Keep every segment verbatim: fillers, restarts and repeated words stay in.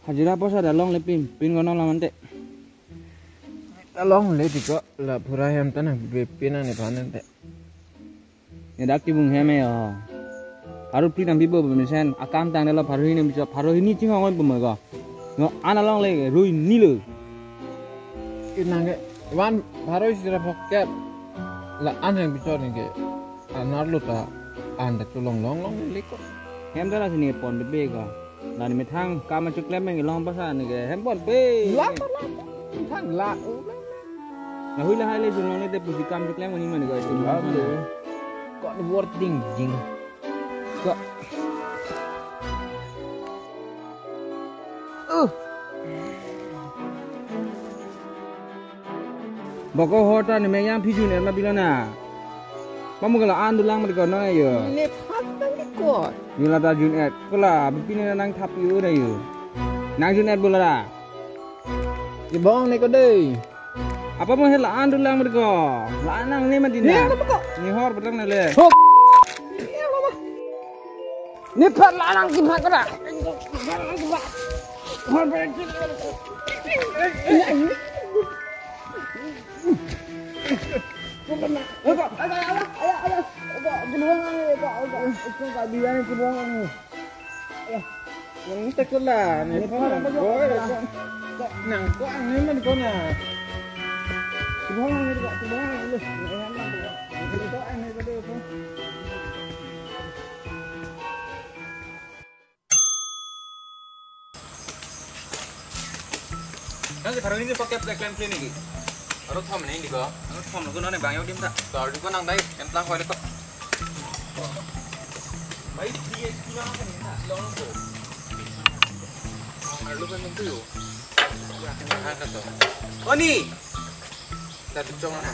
Hajira poisa ta longle pin, pin ko nang lamante. Ta longle tiko, la pura hem ta nangpipe nang nephan ante. Ne dak kibung hem e ho. Pharo phli nangpipo mesen, akam tangdetlo pharo hini biso, pharo hini chinghon oi pumoi ko. No an alongle, rui nilo. Inang ke, wan pharo isi ra phokep. La an hem biso ni ke. Anerlo ta, an ta cholong longle liko. Hem ta lasi ne ponpipe ko. La ne methang kam achoklem nang kelong poisa ne ke hem ponpe. La, la, la. Methang la. Lahui lahai le jung longle te pusi kam choklem kani mane ko. La, la. Ko ne worth ding jing. Ko. Uh. Boko hota ne meyang phi jun-et ma bilo na. Pamu kala an dolang mati ko nang ayo. Nephan nangkekot. Yo la ta jun-et. Ko la bipine nangthap yo na yo. Nang jun-et bola da. Ibong ne ko dei. Apa mo hela an dolang mati ko. La an nangne mati na. Ne apa ko? Ne hor petang na le. Hok. Ne apa mo? Nephan la nangkiphan ko da. Nang tek ko la, ne phone boy ko. Nang ko ang ne man ko na. Kibong ne ko, kibong ne. Ko ang ne ko de ko. Nang si pharo hini pocket ta klem clean lagi. Aro thom ne indi ko. Aro thom lo ko nang bang yo dim ta. Tar di ko nang dai, em tlang ko le ko. Bai, di es kilo nang kan na, long ko. Aro kan tu yo. Ya, kan ka to. Oni. Dah cong na.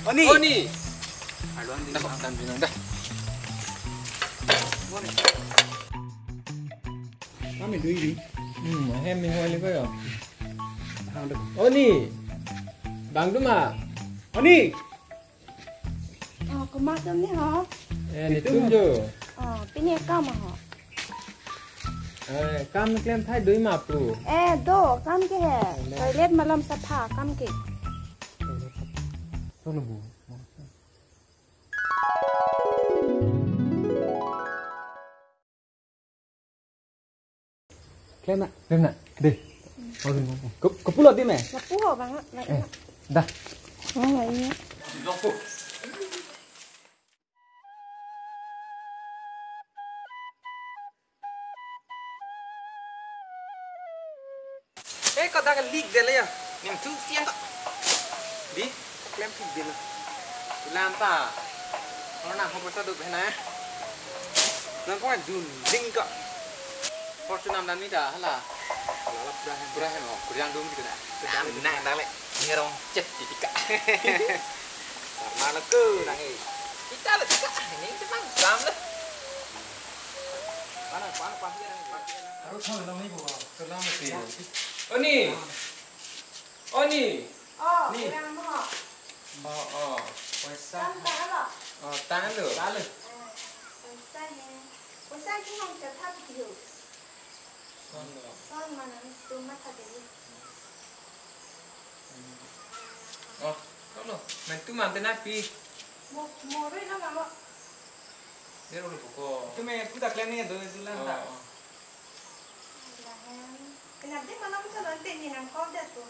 Oni. Oni. Aro ang di. Dah, dah, dah. Oni. Kami dui di. Hmm, ahem ni hoi le ko yo. Oni. Bang duma. Oni. Oh, komat atum ni ho? Eh, netum jo. Oh, pini akam ho? Eh, kam klem thai dui ma pu. Eh, do, kam ke he. Toilet malom sapha, kam ke. Toilet sapha. Toilet bu. Klem na, klem na. Dei. Ke-, kepulo di me? Lapu ho bang, la. Eh, dah. Oh, la iya. Eh, ko dak leak det le ya. Ning thu siang ko. Di, klem thik det lo. Lam ta. Kalau nang hopor ta duk hena. Nang ko jun ding ko. Fortune nam dan mi ta hala. Hala pura hem. Pura hem, oh, kurang dum gitu na. Kurang dum. Nang dak le. Ngerong chet di tika. Karena lo ko nang eh. Kita lo tika. Ini cuma sam lo. Mana, mana, pasti nang. Harus mau nang ni bu. Salam sih. Oni. Oni. Oh, ni. Kurang mo. Oh, oh. Poisa. Tam tanglo. Oh, tanglo. Tanglo. Eh, poisa he. Poisa ki hong chetha pi ho. Son lo. Son mana ni tu matha de. Oh, lo. Main tu mante na pi. Mo, mo rui na mama. Dia dulu buko. Tu me puta klem ni do dulang ta. Oh, oh. Lahen. Kenapa dia malam calon teh ni nang call dia tu?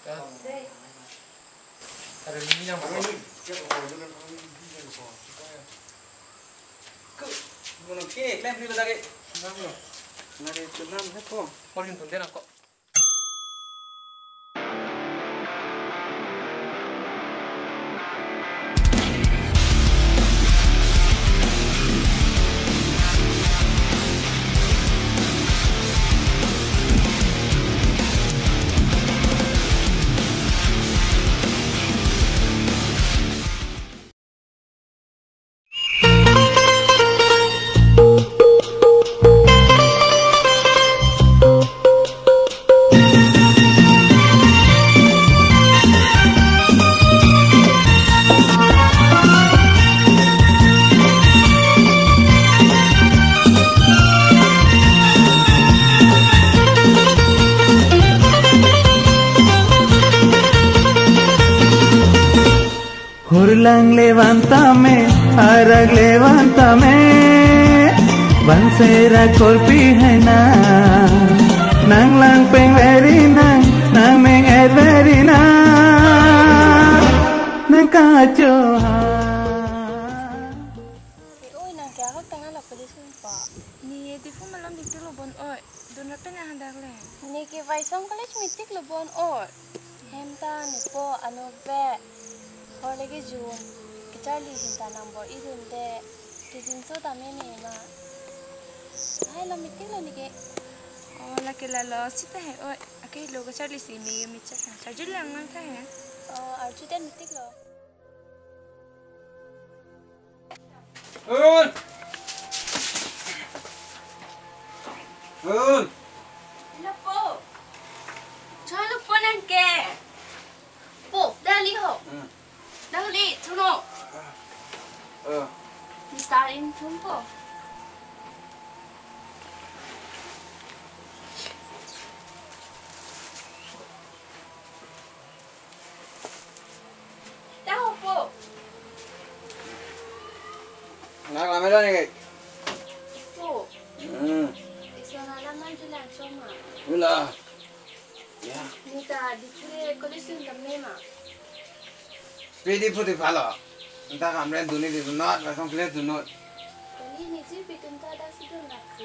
Kan. Dei. Ada ni yang. Ke, mono ke, klem beli lagi. Nang lo. Lagi tenang, he ko. Mau jin tunde nang ko. Lang levan tame, arak levan tame, banse ra korpi hai na, nang lang peng veri nang, nang meng et veri na, nang kacho ha. Oi, nang kya hak tanga la police pa? Ne Diphu malom meeting lo bon oi. Dun ra pen ahadak le. Ne ke Waisong College meeting lo bon oi. Hem ta nepo anove. Hor legi jun. Kacharli ahin ta nang bor-i dunde. Kejinso tame ne ma. Hai lo meeting lo ne ke. Oh, lake lalo sita he oi. Ake lo kacharli si me me chak na. Charju lang lang tha he. Oh, arju den meeting lo. Un! Un! Ina po. Chalo po nang ke. Po, dali ho. Hmm. Dali, chuno. Eh. Mister In chun po. Tahu po. Nak lama dah ni, guys? Po. Hmm. Isona laman julan soma. Ula. Ya. Nita Diphu college dun tame ma. Pi Diphu di palo. Entah kamren duni di dunot, Waisong College dunot. Kali ni ji pitun ta dak si dun lagi.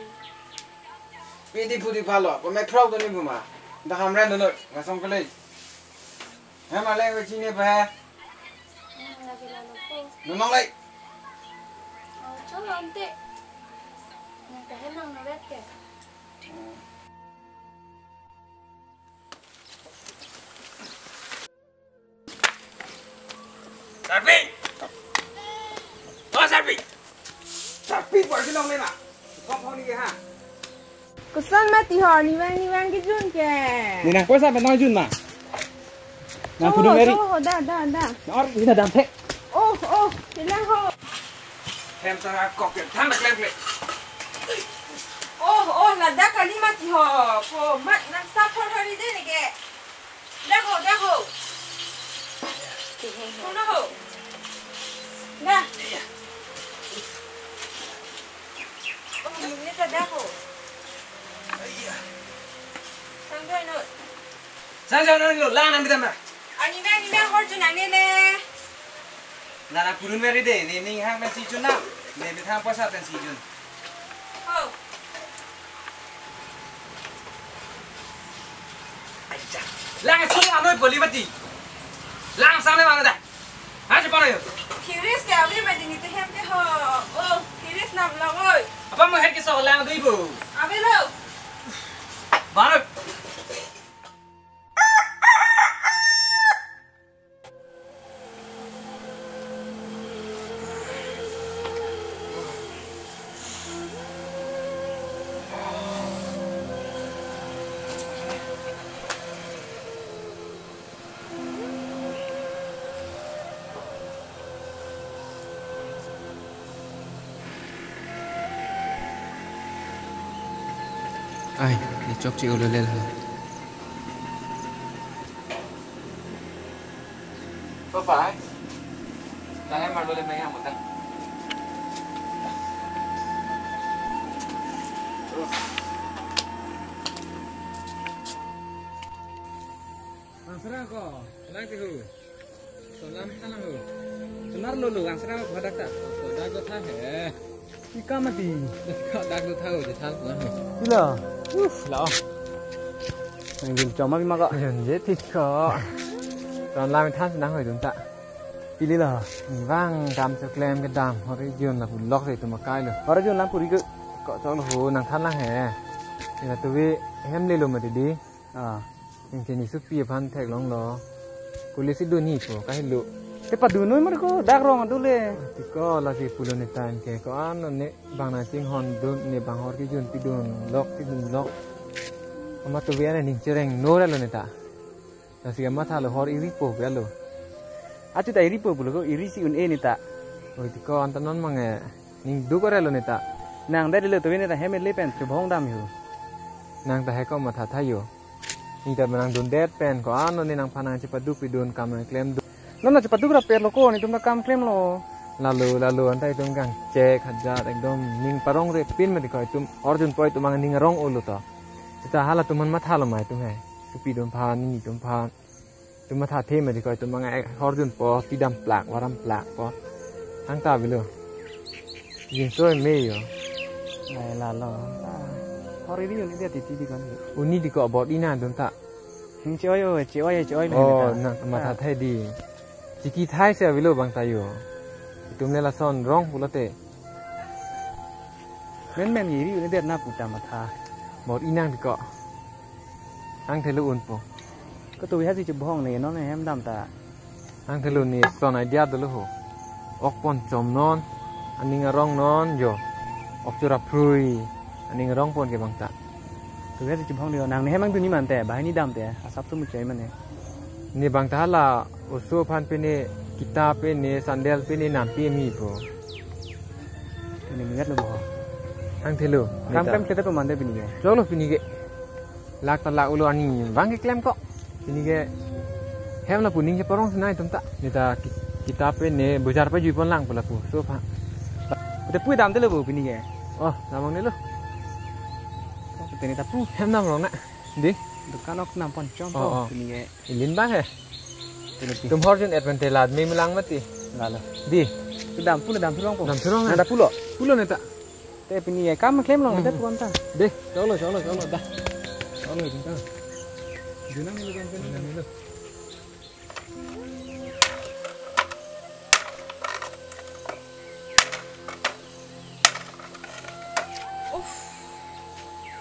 Pi Diphu di palo, ko metro duni buma. Entah kamren dunot, Waisong College. Hem aleng we chini pa he? Hmm, lagi lalu po. Nunong lai. Oh, chalo ante. Nang kahe nang noret ke? Sarpi! Oh, Sarpi! Sarpi, por ke long le na? Kom phone ke ha? Koson mati ho, ne vang, ne vang kejun ke. Ne nang poisa pen nang jun ma. Nang pudun meri. Chalo ho, da, da, da. Nang or, ne dam thek. Oh, oh, bilang ho. Hem ta kok ke thang klem klem. Oh, oh, ladak kali mati ho. Po, mat nang sa thor thor ide ne ke. Dak ho, dak ho. Kono ho. Dah. Oh, ini ta dak ho. Sang doi no. Sang doi no, lang nang bitam na. Ani na, ani na, hor jun ani le. Na na pudun meri de, ne ning hang na si jun na. Ne bithang poisa pen si jun. Ho. Aja. Lang sung anoi boli mati. Lang sang ne mana da? Ha, si pano yo. Kiris ke abi mati ni te hem ke ho. Oh, kiris nam lang oi. Apa mo het ke so lang dui bo? Abi lo. Baru. Ai, ne chokche ulolel ha. Papa, ai. Tang ai marlo le meng yang mutang. Ang sarang ko, lang ke hu. Solam than ho. Sonar lolo, ang sarang ko hadak ta. Sodak ko tha he. Ika mati. Ka dak do tha ho, je than na ho. Ila. Uf, la. Nang jin choma bi ma ko. Jen je thik ko. Ton lam than na ho dun ta. Pili la. Vang dam so klem kedam. Hori jun la pu lok se tu makai lo. Hori jun lam puri ko. Ko chok lo ho nang than lang he. Ila tu vi hem le lo mati di. Ah. Anke ne supi aphan theklonglo. Kuli si dun hi po kahelo. Te padun noi mar ko dak rong adule. Tiko lasi pulo ne ta anke ko-an ne bang nangchinghon dun ne bang hor kejun pidun lok pidun lok. Amat tu bian ning chereng no ra lo ne ta. Lasi amat halo hor iri po ra lo. Achu ta iri po pulo ko iri si un-e ne ta. Oi tiko anta non mange. Ning duk ore lo ne ta. Nang dai lo tu ne ta hem le pen chubhong dam hu. Nang ta he ko matha tha yo. Ning ta nang dundet pen ko-an lo ne nangphan nangchepaduk pidun kam nangklem dun. Nana chepaduk rap-etlo ko, netum ta kam klemlo. Lalo, lalo, anta itum kangchek hajat, ekdom ning parong repin mati ko, itum orjunpo, itum ang ning arong-olo to. Seta hala atum aphan mathalo ma itum he. Supi atum aphan, nini atum aphan. Itum mathathe mati ko, itum ang orjunpo, tidam plak, varam plak po. Hang ta avelo. Jingsoi me yo. Ai lalo. Ah, hori ri un-edet titi di kon. Un-e di ko, bor-i nangtum ta. Hmm, che-oi, o, che-oi, che-oi, Oh, mena ta. Na matha Ah. Thai di. Chiki thai si avelo bang ta yo. Itum le lason rong pulote. Men men iri un-edet na pu ta matha. Bor-i nang di ko. Hang thelo unpo. Ko tu ha si chubhong ne non hem dam ta. Hang thelo ne son idea dolo ho. Ok pon chom non, aning arong non yo. Ok chura phrui, aning arong pon ke bang ta. Tu ha si chubhong de nang ne hem ang duni mante, bahai ni dam te, asap tu muchai mane. Ne bang ta hala oso aphan pine, kita pine, sandal pine, nampi mi po. Pine mingat lo bo. Hang thelo. Kam kam kita pe mande pine ke. Cholo pine ke. Lak ta lak ulo ani bang ke klem ko. Pine ke hem lapu ning cheparong sinai atum ta. Ne ta ki-, kita pine bojar pajui pon lang pu lapu. So pa. Te pu dam te lo bo pine ke. Oh, namang ne lo. Te ne ta pu. Hem namrong na. Di. Dukan ok nam pon chom Oh, po oh. Pine ke. Ilin bang he. Pine pi. Tum horjun advantage lad me milang mati. Lalo. Di. Tu dam pulo dam thurong po. Dam thurong, Na eh? Da pulo. Pulo ne ta. Te pine ke kam klem long Hmm. Te puan ta. De, cholo, cholo, cholo, da. Cholo, jinta. Junang ni lo kan, junang ni lo. Uff.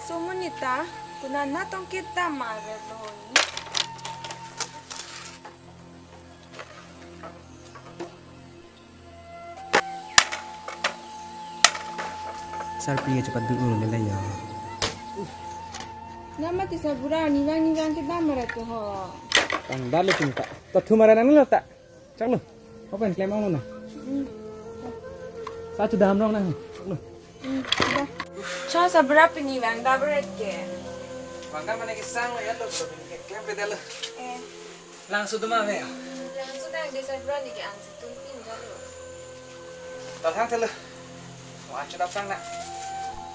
Somonita, kuna natong kita mare lo ni. Sarpi ke cepat dulu lele ya. Nama ti Sarbura ni vang ni vang ke dam mara tu ho. Tang dam lo cinta. Ta thu mara nang lo ta. Chak lo. Open klem ong lo na. Hmm. Sa chu dam rong na. Chak lo. Hmm. Da. Cho Sarbura pini vang da bret ke. Vang da mane ke sang lo ya lo pini ke klem pe da lo. Eh. Langso duma ve. Langso dang de Sarbura ni ke ang si tun pin jalo. Tal hang telo. Mo an chodap sang na.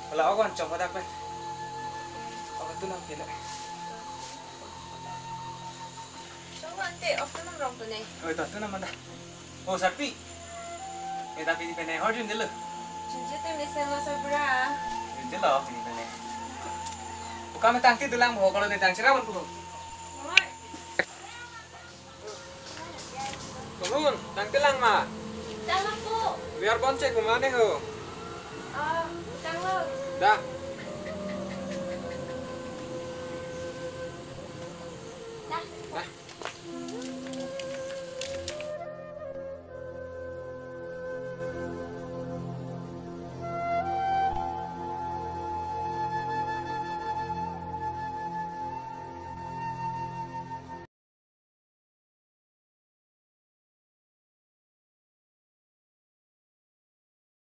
Pala ogon chong kodak pe. Ogon tu nam pele. Chong ante ok tu nam rong tu ne. Oi, to tu nam manda. Oh, Sarpi. Eta pini pene horjun delo. Jinje te mesen lo Sarbura. Jinje lo pini pene. Buka me tangti dulang mo kalau ne tang cerah pun. Oi. Kumun, tangte lang ma. Tanglo po. Biar bon cek kumane ho. Ah, tanglo. Dah. Dah. Dah.